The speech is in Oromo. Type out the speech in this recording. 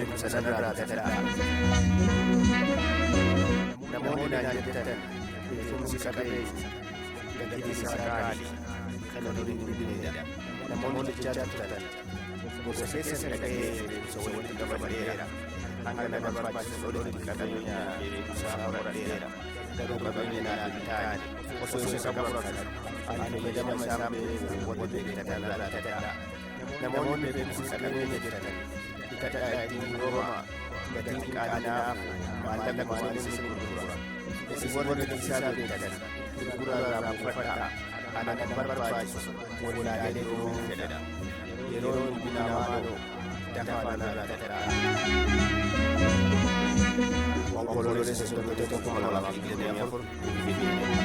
Beekumsa narraa bitadhaa. Namoonni naan jettan beekumsi qabeenya gatiin isaa qaalii kan horiin hin bitnedha. Namoonni jechaa turtan gorsa keessan dhaga'ee beekumsa walitti qabadheera. Hanga na barbaachisu olitti qabeenya beekumsaa horadheera. Garuu qabeenya naaf hin taane osoo isa qabu rakkatu. Ani fayyadama isaan beeku warri beektan irraa bitadhaa. Namoonni beekumsi qabeenya jettan bitadhaa ittiin duroomaa. Gatiin qaalii maallaqa maalis isin gurgura. Isin warri gatii isaa beektan gurguraa irraa buufadhaa. Ana kan barbaachisu wallaalee duroomuu fedha. Yeroo hin maaloo dafaa narraa bitadhaa. Onkoloolessa 31, 2024 Finfinnee.